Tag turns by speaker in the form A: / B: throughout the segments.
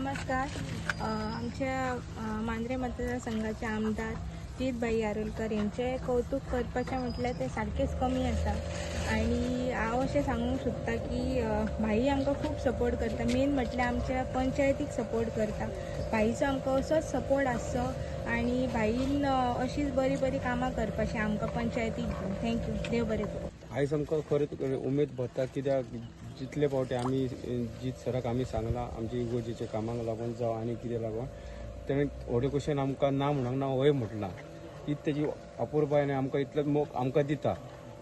A: नमस्कार. आमच्या मांद्रे मतदारसंघाचे आमदार जीत भाई आरोलकर यांचे कौतुक करपाचें म्हटल्यार तें सारकेंच कमी आसा. आनी हांव अशें सांगूंक सोदता की भाई आमकां खूब सपोर्ट करता. मेन म्हटल्यार आमच्या पंचायतीक सपोर्ट करता. भाईचो आमकां असोच सपोर्ट आसचो आनी भाईन अशीच बरीं बरीं कामां करपाचीं आमकां पंचायतीक घेवन. Thank you, देव बरें करूं.
B: आयज आमकां खरेंच उमेद भरता, कित्याक जितले फावटी आमी जीत सराक आमी सांगलां आमच्या इगोर्जेच्या कामाक लागून जावं आनी कितें लागून, तेणें व्हडले क्वेशन आमकां ना म्हणूंक ना, हय म्हटलां. तीच तेजी अपुरबाय आनी आमकां इतलो मोग आमकां दिता.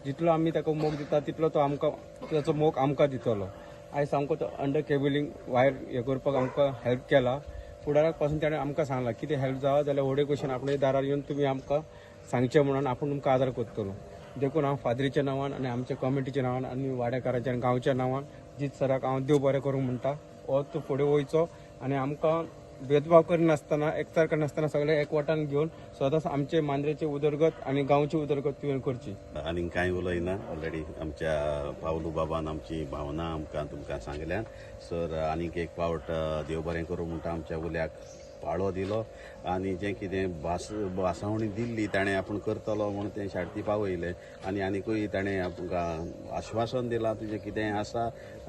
B: जितलो आमी ताका मोग दिता तितलो तो आमकां ताचो मोग आमकां दितलो. आयज आमकां तो अंडर केबलिंग वायर हें करपाक आमकां हेल्प केला. फुडाराक पासून ताणें आमकां सांगलां कितें हेल्प जावं जाल्यार व्हडले क्वेशन आपणे दारार येवन तुमी आमकां सांगचें म्हणून आपूण तुमकां आदार करतलो. देखून हांव फादरीच्या नांवान आनी आमच्या कमिटीच्या नांवान आनी वाडेकाराच्या आनी गांवच्या नांवान जीत सराक हांव देव बरें करूंक म्हणटा. हो तूं फुडें वयचो आनी आमकां भेदभाव करिनासतना, एकचार करिनासतना सगळे एकवटान घेवन सदांच आमचे मांद्रेची उदरगत आनी गांवची उदरगत तुवें करची.
C: आनी कांय उलयना, ऑलरेडी आमच्या पावलू बाबान आमची भावना आमकां तुमकां सांगल्यान. सर आनीक एक फावट देव बरें करूं म्हणटा. आमच्या उल्याक पाळो दिलो आनी जें कितें भासावणी दिल्ली ताणें आपूण करतलो म्हूण तें शार्ती पावयलें. आनी आनिकूय ताणें आमकां आश्वासन दिलां तुजें कितेंय आसा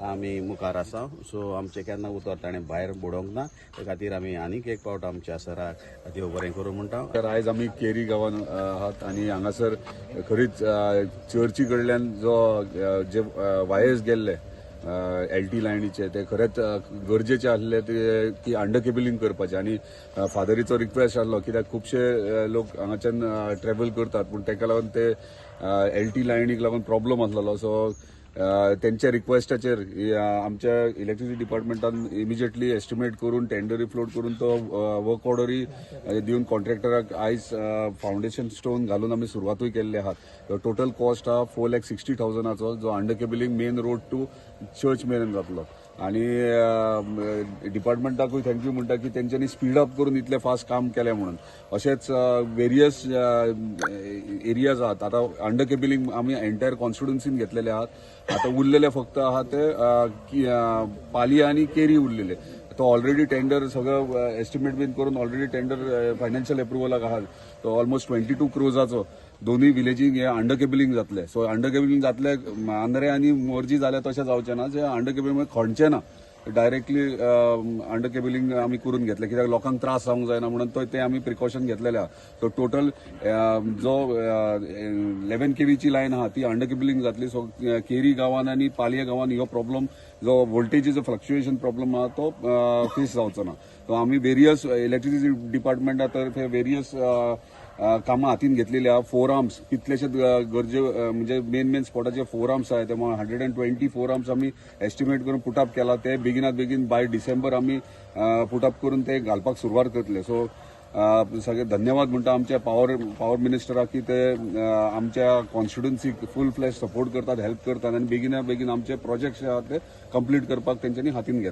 C: आमी मुखार आसा. सो आमचें केन्ना उतर ताणें भायर बुडोवंक ना, ते खातीर आमी आनीक एक फावट आमच्या सराक देव बरें करूं म्हणटा.
D: तर आयज आमी केरी गांवान आहात आनी हांगासर खरीच चर्ची कडल्यान जो जे वायर्स गेल्ले एल टी लायनीचे ते खरेंच गरजेचे आसले ते की अंडर केबलिंग करपाचे. आनी फादरीचो रिक्वेस्ट आसलो कित्याक खुबशे लोक हांगाच्यान ट्रॅवल करतात पूण ताका लागून ते एल टी लायनीक लागून प्रॉब्लम आसलेलो. सो तेंच्या रिक्वेस्टाचेर आमच्या इलेक्ट्रिसिटी डिपार्टमेंटान इमिजिएटली एस्टिमेट करून टेंडर फ्लोट करून तो वर्क ऑर्डरूय दिवन कॉन्ट्रॅक्टराक आयज फावंडेशन स्टोन घालून आमी सुरवातूय केल्ले आहात. टोटल कॉस्ट आहा 4,60,000 जो under cabling main road to church मेरेन जातलो. आनी डिपार्टमेंटाकूय thank you म्हणटा की तेंच्यांनी स्पीड अप करून इतलें फास्ट काम केलें म्हणून. अशेंच वेरियस एरियाज आहात आतां अंडर केबलिंग आमी एंटायर कॉन्स्टिट्युन्सीन घेतलेले आहात. आतां उरलेले फक्त आहा ते पालिया आनी केरी उरलेले. तो ऑलरेडी टेंडर सगळं एस्टिमेट बीन करून ऑलरेडी टेंडर फायनान्शियल एप्रुवलाक आहा. तो ऑलमोस्ट 22 क्रोजाचो दोनूय विलेजींक हे अंडर केबलिंग जातले. सो अंडर केबलिंग जातले मांद्रे आनी मोरजी जाल्यार तशें जावचें ना, जे अंडर केबलिंग खणचें ना, डायरेक्टली अंडर केबलिंग आमी करून घेतले कित्याक लोकांक त्रास जावंक जायना म्हणून तो ते आमी प्रिकॉशन घेतलेले आहा. सो टोटल जो 11 केवीची लायन आहा ती अंडर केबलिंग जातली. सो केरी गांवान आनी पालये गांवान हो प्रॉब्लम जो वोल्टेजीचो फ्लक्च्युएशन प्रॉब्लम आहा तो फेस जावचो ना. सो आमी वेरियस इलेक्ट्रिसिटी डिपार्टमेंटा तर्फे वेरियस कामां हातीन घेतलेली आहा. फोर आर्म्स कितलेशेच गरजे म्हणजे मेन मेन स्पॉटाचे फोर आर्म्स आहाय, ते 120 फोर आर्म्स आमी एस्टिमेट करून पुटअप केला. ते बेगिनात बेगीन बाय डिसेंबर आमी पुटअप करून ते घालपाक सुरवात करतले. सो सगळे धन्यवाद म्हणटा आमच्या पावर मिनिस्टराक की ते आमच्या कॉन्स्टिट्युन्सीक फूल फ्लॅश सपोर्ट करतात, हेल्प करतात आनी बेगिना बेगीन आमचे प्रोजेक्ट आहात ते कंप्लीट करपाक तेंच्यांनी हातीन घेतले.